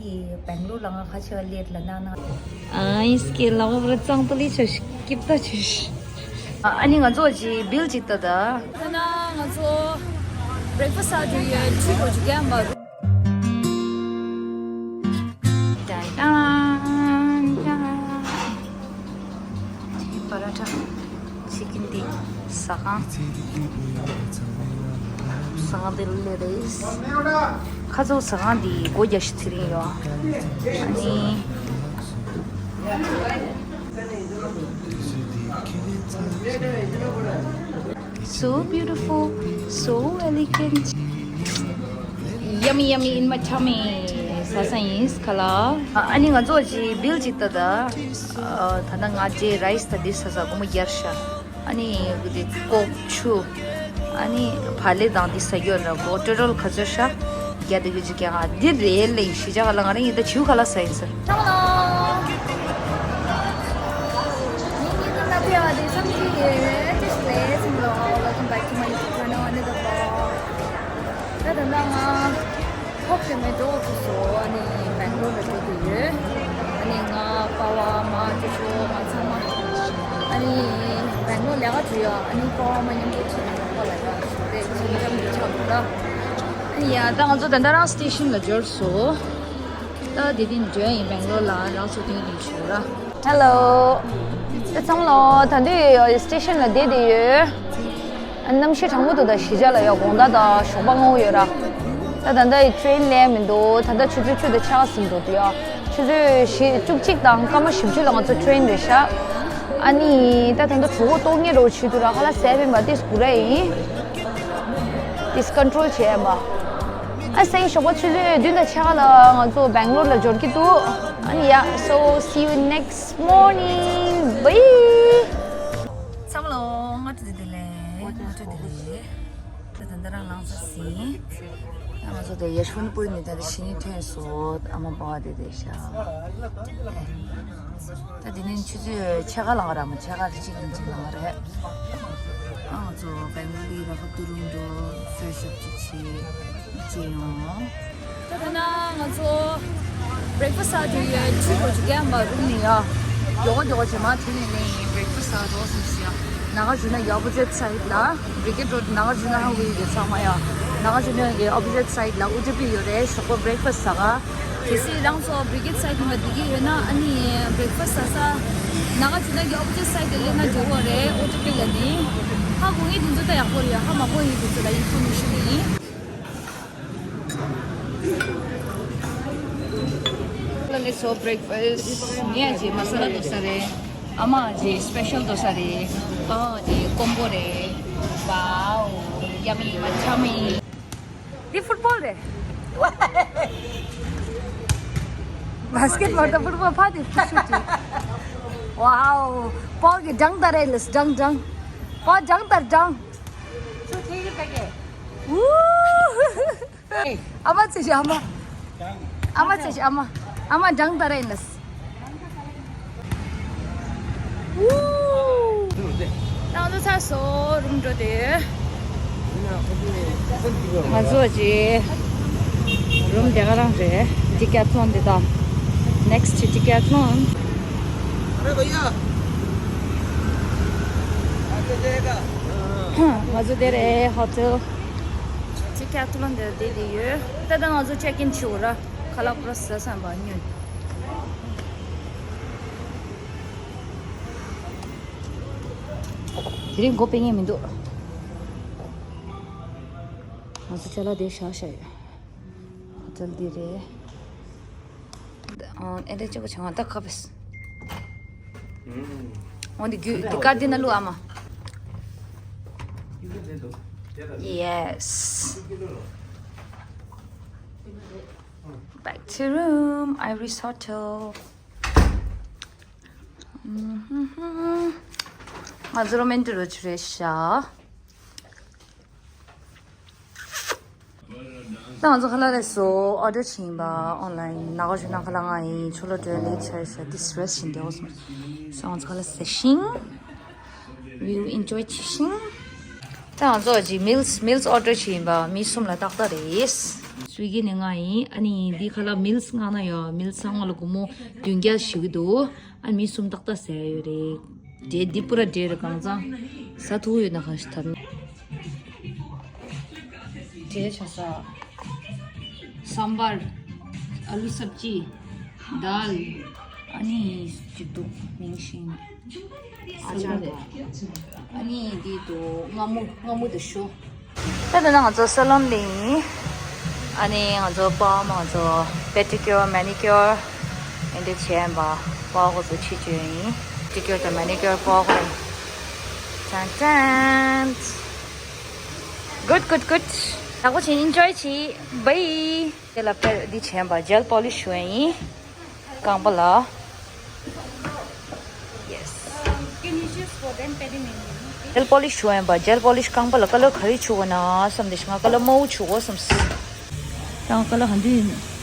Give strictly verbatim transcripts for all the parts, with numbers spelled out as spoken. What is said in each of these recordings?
སྦེང་ལོར་ལ་ང་ཁ་ཆེ་བ་ལེད་ལ་ན་ན། ཨ་ཨིན་སྐད་ལ་འོབ་ར་གཙང་པོ་ལི་ཆོ་ཤི་སྐྱིབ་ད་ཆོ་ཤི། ཨ་ནི་ང་ཚོ་ཅི་བིལ་ཅིག་ད་ད། ད་ན་ང་ཚོ་བྷི་རེག་ཕ་སི་ཨ་ཏུ་ཡོད་ཁྲི་གོ་ཅི་གན་བ། ཏན་ཏན་ཏན། པ་ར་ཐ། ཅི་ཀིན་འདི་ཟ་ཁང་། ཟ་ཁང་འདི་ལས་རེད། ཁ་ཚོ་ཟ་ཁང་འདི་སྒོ་རྒྱག་ཤི་ཚེ་རིང་ཡོད། ཨ་ནི། So beautiful, so elegant. Yummy, yummy in my tummy. ཟ་ས་ཡིན་ཁ་ལ། ཨ་ནི་ང་ཚོ་ཅི་བིལ་ཅིག་ད་ད། ད་ནང་ང་ཅི་རའི་སི་ད་འདི་ཟ་ས་སྒོར་མོ་བརྒྱ་ཤ། ཨ་ནི་འདི་ཀོག་ཆུ། ཨ་ནི་བག་ལེབ་དང་འདི་ཟ་རྒྱུ་ན་སྒོར་ཊོ་ཊལ་ག་ཚོད་ཤ། བརྒྱ་དེ་གི་ཅི་ཀྱང་ཨ་འདི་རེད་ལེ་ཤི་ཅག་ལ་ང་རང་ཡིན་ད་བྱིའུ་ཁ་ལ་ཟ་ཡིན་ཟེར། Welcome back to my YouTube channel, another vlog. ད་ད་ལྟ་ང་ཐོག་དེ་མེ་ཏོག་ཏུ་སོ་ཨ་ནི་སྦེང་ལོར་ལ་འགྲོ་གི་ཡོད། ཨ་ནི་ང་པ་བ་མ་ཅོ་ཅོ་ང་ཚང་མ། ཨ་ནི་སྦེང་ལོར་ལས་ཀ་བྱེད་ཡོད། ཨ་ནི་པ་བ་མ་མཉམ་དུ་ཕྱིན་ནས་ཁོ་ལ་ཡ་ཞུ་རེ་ཅིག་འགྲམ་དུ་ཆགས་འདུག་ལ། ཨ་ནི་ཡ་ད་ང་ཚོ་ད་ལྟ་རང་སི་ཊེ་ཤན་ལ་འབྱོར་སོ། ད་དེ་དེ་ནི་འགྲོ་ཡ་ཡིན་སྦེང་ལོར་ལ་རང་ཚོ་དེ་ནི་ཞུ་ར། Hello. ད་ཚང་མ་ལོ་ད་དུས་སི་ཊེ་ཤན་ལ་བསྡད་དེ་ཡོད། གནམ་གཤིས་གྲང་མོ་འདུག་ད་གཞིས་ཆགས་ལ་ཡ་དགོང་དག་དང་ཞོགས་པ་སྔ་པོ་ཡོད་ར། ད་ད་ལྟ་ཡི་ཊེན་སླེབས་མི་འདུག་ད་ལྟ་ཆུ་ཚོད་བཅུ་དང་ཕྱེད་ཀ་ཟིན་འདུག་ཡ། ཆུ་ཚོད་བཞི་བཅུ་གཅིག་དང་སྐར་མ་བཞི་བཅུ་ལ་ང་ཚོ་ཊེན་རེད་ཤག་ཨ་ནི་ད་ད་ལྟ་གྲོད་ཁོག་ལྟོགས་ཉེ་རོ་བྱེད་འདུག་ར། ཁ་ལག་ཟས་པིན་པ་ཏིས་གུ་ར་ཡིན། ཏིས་ཀོན་ཊོལ་བྱས་པ། ཨ་སེང་ཞོགས་པ་ཆུ་ཚོད་བདུན་དང་ཕྱེད་ཀ་ལ་ང་ཚོ་སྦེང་ལོར་ལ་འབྱོར་གྱི་འདུག་ཨ་ནི་ཡ། So see you next morning. Bye. ཚང་མ་ལོ་སྔ་དྲོ་བདེ་ལེགས། སྔ་དྲོ་བདེ་ལེགས། ད་ད་ལྟ་རང་ལངས་ས་ཟིན། ང་ཚོ་དེ་ཡ་ཤུན་པུར་ནས་ད་ལྟ་ཕྱི་ཉིན་ཐོན་སོང་། ཨ་མ་པ་བ་དེ་དེ་ཤ། ད་དེ་ནས་ཆུ་ཚོད་ཕྱེད་ཀ་ལངས་ར། མ་ཕྱེད་ཀ་དེ་གཅིག་ཡིན་གཅིག་ལངས་རེད། ཨ་ང་ཚོ་སྦེང་ལོར་ལ་ཧབ་ཏུ་རུམ་འགྲོ་ཕེ་རེ་ཤི་ཨབ་ཅིག་བྱེད་ཅེས་ཡོང་། ད་ད་ན་ང་ཚོ་བྷི་རེག་ཕ་སི་ཨ་ཏུ་ཡོད་ཁྲི་གོ་ཅི་གན་བ་རུམ་ནས་ཡ། མགྱོགས་མགྱོགས་ཅིག་མ་ཐོན་ནས་ནས་ཡིན། བྷི་རེག་ཕ་སི་ཨ་རོ་སི་ཡ། ནཱ་ག་ཇུ་ན་ཡི་ཨོ་པོ་ཟིཊ་སའིཌ་ལ། བྷི་རི་གེཌ་རོཌ་ནཱ་ག་ཇུ་ན་ཧ་ཝེ་གི་ཚང་མ་ཡ། ནཱ་ག་ཇུ་ན་གི་ཨོ་པོ་ཟིཊ་སའིཌ་ལ་ཨུ་ཏུ་པི་ཡོད་རེད། ཞོགས་པ་བྷི་རེག་ཕ་སི་ཟ་ག་གལ་སྲིད་རང་ཚོ་བྷི་རི་གེཌ་སའིཌ་ནང་བསྡད་ཀྱི་ཡོད་ན་ཨ་ནི་བྷི་རེག་ཕ་སི་ཟ་ས། ནཱ་ག་ཇུ་ན་གི་ཨོ་པོ་ཟིཊ་སའིཌ་ལ་སླེབས་ན་འགྲོ་གི་རེད། ཨུ་ཏུ་པི་ལ་ནི། ཧ་གོ་ངེས་དེ་ཚོ་ད་ཡག་པོ་རེད། ཧ་མ་གོ་ངེས་དེ་ཚོ་ད་ཨིན་ཕོར་མེ་ཤན་ཡིན། ལ་ནི་སོ་བྷི་རེག་ཕ་སི། ངས་ཀྱི་མ་ས་ལ་དོ་ས་རེད། ཨ་མ་ཀྱི་སི་པེ་ཤལ་དོ་ས་རེད། ཨ་ཀྱི་ཀོམ་པོ་རེད། ཝའོ། ཡ་མི་མ་ཆ་མི། འདི་ཕུཊ་བོལ་རེད། བྷ་སི་ཀེཊ་བོལ་དང་ཕུཊ་བོལ་ཕ་དེ་ཕུ་ཤུ་ཅིག་ཝའོ། པོ་གི་སྦྲང་ལྟར་རེད་ལས། སྦྲང་སྦྲང་། པོ་སྦྲང་ལྟར་སྦྲང་། ཨུ། ཨ་མ་ཚེ་ཤི་ཨ་མ། ཨ་མ་ཚེ་ཤི་ཨ་མ། ཨ་མ་སྦྲང་ལྟར་རེད་ལས། ཨུ། ནང་དུ་ཚར་སོང་། རུམ་འགྲོ་དེ། ང་ཚོ་ཅི། རུམ་དེ་ག་རང་རེད། ཌི་ཀེ་ཐི་ལོན་དེ་དང་། Next to Decathlon. ང་ཚོ་དེ་རེད། ཧོ་ཊེལ། ཌི་ཀེ་ཐི་ལོན་དེ་བསྡད་དེ་ཡོད། ད་ལྟ་ང་ཚོ་ཅེག་ཨིན་བྱེད་དགོས་ར། ཁ་ལག་པུ་ར་ཟ་ས་བ་ཉོས། དེ་རིང་སྒོ་ཕྱེ་མཁན་མི་འདུག་ང་ཚོ་ཅ་ལག་དེ་བཞག་བཞག་ཡོད། ཧོ་ཊེལ་འདི་རེད། ཨ་ཨེ་འདྲ་ཅིག་བྱུང་བ་ད་ཁ་ཕེས། འོ་འདི་རྒྱུ་འདི་ཀར་འདི་ན་བླུགས་ཨ་མ། Yes. Back to room, Iris Hotel. ང་ཚོ་རོ་མན་ཊི་རོ་ཆུ་རེད་ཤག་ད་ང་ཚོ་ཁ་ལག་ལས་སོ་ཨོ་ཌར་བྱིན་པ་ཨོན་ལན། ནག་ཞུ་ན་ཁ་ལག་ང་ཡིན། ཆོ་ལོ་ཌོ་ལེ་ཆར་ཤ་ཏི་སི་རེ་སི་བྱིན་ཏེ་འོ་སོང་། སོ་ང་ཚོ་ཁ་ལག་ཟ་ཤིང་། We will enjoy ཅི་ཤིང་། ད་ང་ཚོ་ཅི་མིལ་སི་མིལ་སི་ཨོ་ཌར་བྱིན་པ་མི་གསུམ་ལ་ཏག་ཏག་རེད། སུའི་གི་ནི་ང་ཡིན། ཨ་ནི་འདི་ཁ་ལ་མིལ་སི་ང་ན་ཡོད། མིལ་སི་ཚང་མ་ལ་སྒོར་མོ་བདུན་བརྒྱ་ཞུ་གི་འདུག་ཨ་མི་གསུམ་ཏག་ཏག་ཟས་ཡོད་རེད། འདྲེ་འདི་པུ་ར་འདྲེ་རེད། གང་ཚང་ཟ་ཐུབ་ཡོད་ན། གང་ཞིག་ཐབས་འདྲེ་ཆ་ས། སམ་བར། ཨ་ལུ་སབ་ཅི། དཱལ། ཨ་ནི་ཅིག་འདུག་མིང་ཤིང་། ཨ་ཅར་དང་། ཨ་ནི་འདི་འདུག་སྔ་མོ་སྔ་མོ་དེ་ཤོ། ད་ལྟ་ང་ཚོ་སེ་ལོན་ལ་ཡིན། ཨ་ནི་ང་ཚོ་སྤ་ང་ཚོ་པེ་ཏི་ཀིའོར་མེ་ནི་ཀིའོར་འདི་འདྲ་བྱས་པ། སྤ་གོ་ཚོ་ཕྱི་བྱོན་ཡིན། པེ་ཏི་ཀིའོར་དང་མེ་ནི་ཀིའོར་སྤ་གོ་ཡིན། ཅན་ཅན། Good, good, good. ཡག་པོ་བྱེད། Enjoy་བྱེད། Bye. དེ་ལ་པེ་འདི་བྱས་པ་ཇེལ་པོ་ལིཤ་ཞུ་ཡིན། རྐང་པ་ལ། Yes. Can you just for them petting in? ཇེལ་པོ་ལིཤ་ཞུ་ཡིན་པ། ཇེལ་པོ་ལིཤ་རྐང་པ་ལ་ཀ་ལར་ག་རེ་བྱུག་དགོས་ན་བསམ་དེ་ང་ཀ་ལར་དམར་པོ་བྱུག་དགོས་བསམ། ཡང་ཀ་ལར་ག་འདི་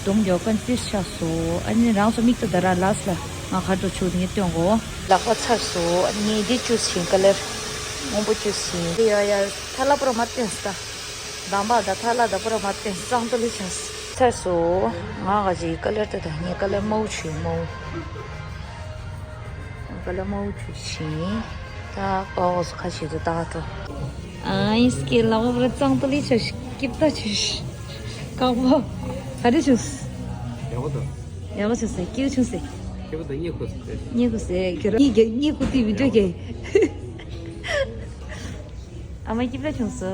སྡོམ་རྒྱག་ག་ཏིས་ཆགས་སོ། ཨ་ནི་རང་ཚོ་མིག་ཏོ་ད་ར་ལགས་ལ་ང་ག་འགྲོ་བྱུག་དེ་ངས་སྟོན་གོ། ལག་པ་ཚར་སོ། ཨ་ནི་ངས་འདི་བཅུ་ཞིང་ཀ་ལར་སྔོན་པོ་བཅུ་ཞིང་ཡ་ཡ་ཐ་ལ་པུ་ར་མ་བསྟན་ས། དང་པ་ད་ཐ་ལ་ད་པུ་ར་མ་བསྟན་སང་ཏོ་ལི་ཆགས་སོ། ཚར་སོ། ང་ག་ཅིག་ཀ་ལར་ད་ད་ངས་ཀ་ལར་དམར་པོ་བྱུག་དམར་པོ། ཀ་ལར་དམར་པོ་བྱུག་ཞིང་། ད་པའོ་སོ་ཁ་ཤས་དུ་ད་འགྲོ། ཨ་ཨིན་སྐད་ལ་འོ་བར་གཙང་ཏོ་ལི་ཆ་ཤི་སྐྱིབ་ད་ཆི་ཤི། ཀག་པོ། ག་རེ་བྱུང་སི། ཡག་པོ་དང་། ཡག་པོ་བྱུང་སི། སྐྱིད་པོ་བྱུང་སི། སྐྱིད་པོ་དང་གཉིད་ཁུག་སི། གཉིད་ཁུག་སི། ཁྱོད་རང་གཉིད་ཁུག་དེ་བི་ཌིའོ་གེ། ཨ་མ་སྐྱིད་པོ་བྱུང་སོ།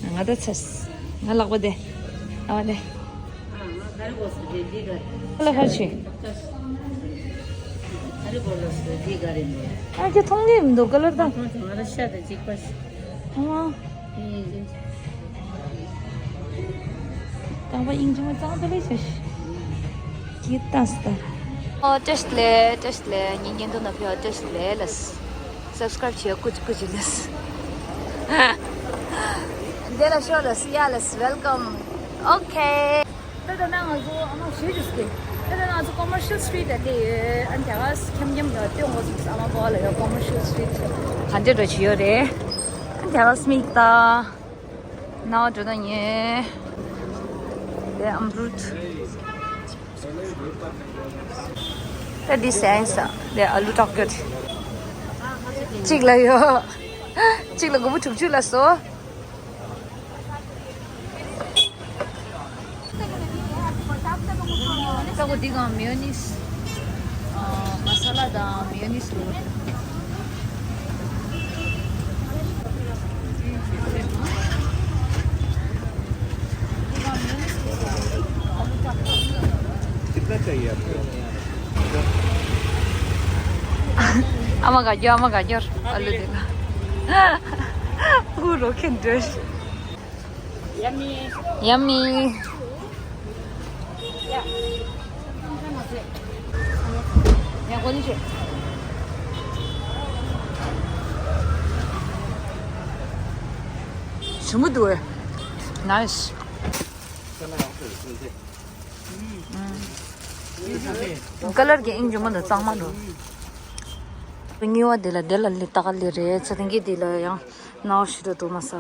ང་ད་ཚར། ང་ལག་པ་དེ། ཨ་མ་དེ། ལ་ཧ་ཆེ། ཨ་ཁྱོད་མཐོང་གི་མི་འདུག་ཀ་ལར་དང་། ཨ། རྐང་པ་ཨིན་ཇི་མ་གཙང་ཏོ་ལེ་ཤ་ཤི། ཀི་ཏང་སི་ཏ། ཨོ་བཀྲ་ཤིས་བདེ་ལེགས། བཀྲ་ཤིས་བདེ་ལེགས། ངའི་བརྙན་ཐུང་ནང་ཕེབས་པ་བཀྲ་ཤིས་བདེ་ལེགས། སབ་སི་ཀ་རབ་བྱེད་ཀུ་ཅི་ཀུ་ཅི་ལེས། འདི་ལ་ཤོག་ལེས། ཡ་ལེས། ཝེལ་ཀམ། ཨོ་ཁེ། ད་ལྟ་ན་ང་ཚོ་ཨ་མ་ཞུ་རྒྱུ་ཟེར། ད་ལྟ་ང་ཚོ་ཀོ་མར་ཤལ་སི་ཊི་རིཊ་ལ་བསྡད་ཡོད། ཨ་ནི་དེ་ག་ཁྱམ་ཁྱམ་ལ་སྟོན་དགོས་སོང་། ཨ་མ་པ་ལ་ཡོད། ཀོ་མར་ཤལ་སི་ཊི་རིཊ་ག་འདྲ་འགྲོ་བྱེད་ཡོད་རེད། ཨ་ནི་དེ་ག་སྨིག་ད། ནའོ་འགྲོ་ན་ཉེ། དེ་ཨམ་རུད། དེ་འདི་སེང་ས། དེ་ཨ་ལུ་ཏག་ཏག་གཅིག་ལ་ཡོད། གཅིག་ལ་དགུ་བོ་དྲུག་ཅུ་ལ་སོ། ལྟ་བུ་འདི་གང་མེ་ཡོ་ནིས། ཨ། མ་ས་ལ་དང་མེ་ཡོ་ནིས་རུ། ཨ་མ་ག་རྒྱུ། ཨ་མ་ག་རྒྱུ། ཨ་ལུ་དེ་ག་ཀུ་རོ་ཁེན་འདྲ། Yummy. Yummy. ཞིམ་པོ་འདུག་ཨེ། Nice. ཀ་ལར་གྱི་ཨིན་ཇི་མ་འདུག་གཙང་མ་འདུག་གཉིས་པ་འདི་ལ་འདི་ལ་ལི་ཏག་ལི་རེད། ཚེ་བརྟན་གྱི་འདི་ལ་ཡང་ནའོ་ཞུ་དུ་འདུག་མ་ས།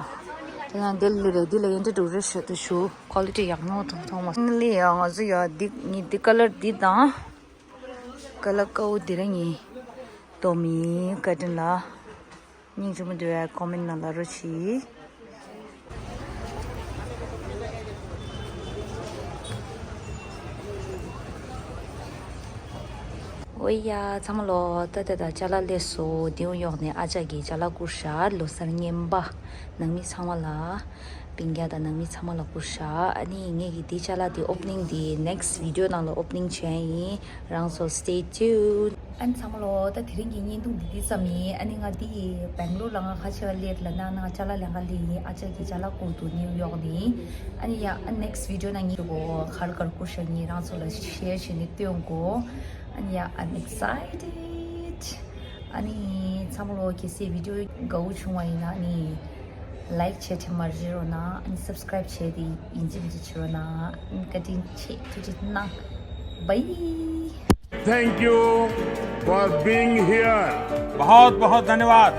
དེ་ཡང་འདི་ལི་རེད། འདི་ལ་ཡིན་འདྲ་འདུག་རེད་ཞུ་དུ་ཞུ། ཀོ་ལི་ཊི་ཡག་ཉོ་དང་ཐོག་མ་ལི་ཡང་ང་ཚོ་ཡ་འདི་ཉི་འདི་ཀ་ལར་འདི་དང་། ཀ་ལར་ཀའོ་འདི་ར་ཉི་དོ་མི་བཀའ་དྲིན་ལ། སྙིང་རྗེ་མོ་འདུག་ཡ། ཀོ་མེན་ནང་ལ་རོ་ཆི། ཨོ་ཡ་ཚང་མ་ལོ། ད་ད་ད་ཅ་ལག་ལས་སོ། ནིའུ་ཡོག་ནས་ཨ་ཅག་གིས་ཅ་ལག་བསྐུར་ཤག་ལོ་གསར་རྔན་པ། ནང་མི་ཚང་མ་ལ། སྤུན་ཀྱག་དང་ནང་མི་ཚང་མ་ལ་བསྐུར་ཤག་ཨ་ནི་ངས་ཀྱི་འདི་ཅ་ལག་འདི་ཨོ་པ་ནིང་འདི་ནེག་སི་ཊི་བི་ཌི་ཡོ་ནང་ལ་ཨོ་པ་ནིང་བྱས་ཡིན། རང་ཚོ་stay tuned། ཨ་ནི་ཚང་མ་ལོ། ད་དེ་རིང་གི་བརྙན་ཐུང་འདི་འདི་ཙམ་ཡིན། ཨ་ནི་ང་འདི་བེང་ལོར་ལ་ང་ཁ་ཆེ་བ་སླེབས་ལ་ན་ང་ཅ་ལག་ལེན་ག་སླེབས་ཡིན། ཨ་ཅག་གི་ཅ་ལག་བསྐུར་འདུག་ནིའུ་ཡོག་ནས། ཨ་ནི་ཡ་ཨ་ནེག་སི་ཊི་བི་ཌི་ཡོ་ནང་ངས་གོ་གར་གར་བསྐུར་ཤག་ངས་རང་ཚོ་ལ་ཤེར་བྱས་ནས་སྟོན་གོ། ཨ་ནི་ཡ་I'm excited། ཨ་ནི་ཚང་མ་ལོ་གལ་སྲིད་བི་ཌི་ཡོ་དགའ་བོ་བྱུང་བ་ཡིན་ན་ཨ་ནི་ལའིཀ་བྱས་བྱས་མ་བརྗེད་རོགས་གནང་། ཨ་ནི་སབ་སི་ཀ་རབ་བྱས་ཏེ་ཡིན་གཅིག་མིན་གཅིག་བྱེད་རོགས་གནང་། ཨ་ནི་བཀའ་དྲིན་ཆེ། ཐུགས་རྗེ་གནང་། Bye. Thank you for being here. बहुत बहुत धन्यवाद।